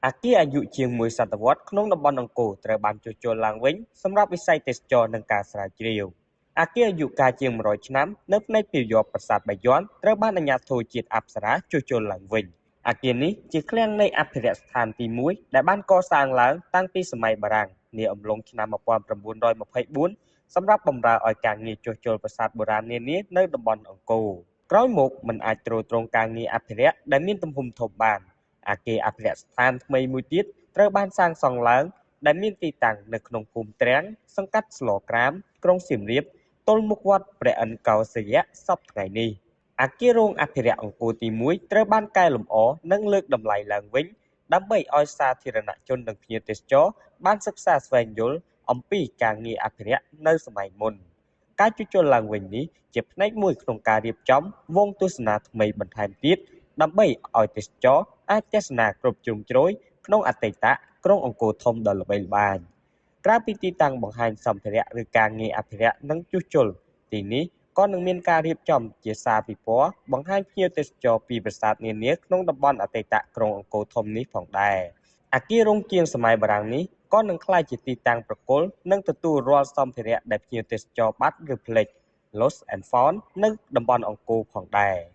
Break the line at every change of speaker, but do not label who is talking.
អគារអាយុជាងមួយសតវត្សក្នុងតំបន់អង្គរត្រូវបានជួសជុលឡើងវិញសម្រាប់វិស័យទេសចរណ៍និងការស្រាវជ្រាវ។ អគារអាយុកាលជាង ១០០ ឆ្នាំនៅផ្នែកពាយព្យប្រាសាទបាយ័នត្រូវបានអាជ្ញាធរជាតិអប្សរាជួសជុលឡើងវិញ។ អគារនេះជាឃ្លាំងនៃអភិរក្សស្ថានទីមួយដែលបានកសាងឡើងតាំងពីសម័យបារាំងនាអំឡុងឆ្នាំ ១៩២៤ សម្រាប់បម្រើឲ្យការងារជួសជុលប្រាសាទបុរាណនានានៅតំបន់អង្គរ។ ក្រោយមកមិនអាចទ្រទ្រង់ការងារអភិរក្សដែលមានទំហំធំបាន អគារអភិរក្សស្ថានថ្មីមួយទៀតត្រូវបានសាងសង់ឡើងដែលមានទីតាំងនៅក្នុងភូមិទ្រាំង សង្កាត់ស្លក្រាម ក្រុងសៀមរាប ទល់មុខវត្តព្រះឥន្ទកោសល្យសព្វថ្ងៃនេះ។ អគាររោងអភិរក្សអង្គរទី១ ត្រូវបានកែលម្អ និងលើកតម្លៃឡើងវិញ ដើម្បីឲ្យសាធារណជននិងភ្ញៀវទេសចរបានសិក្សាស្វែងយល់អំពីការងារអភិរក្សនៅសម័យមុន។ ការជួសជុលឡើងវិញនេះជាផ្នែកមួយក្នុងការរៀបចំវង់ទស្សនាថ្មីបន្ថែមទៀត ដើម្បីឲ្យទេសចរអាចទស្សនាគ្រប់ជ្រុងជ្រោយក្នុងអតីតក្រុងអង្គរធំដ៏ល្បីល្បាញ។ ក្រៅពីទីតាំងបង្ហាញសម្ភារៈឬការងារអភិរក្សនិងជួសជុល ទីនេះក៏នឹងមានការរៀបចំជាសាលពិព័រណ៍បង្ហាញភ្ញៀវទេសចរពីប្រាសាទនានាក្នុងតំបន់អតីតក្រុងអង្គរធំនេះផងដែរ។ អគាររោងជាងសម័យបារាំងនេះក៏នឹងក្លាយជាទីតាំងប្រគល់និងទទួលរាល់សម្ភារៈដែលភ្ញៀវទេសចរបាត់ឬភ្លេច Lost and Found នៅតំបន់អង្គរផងដែរ។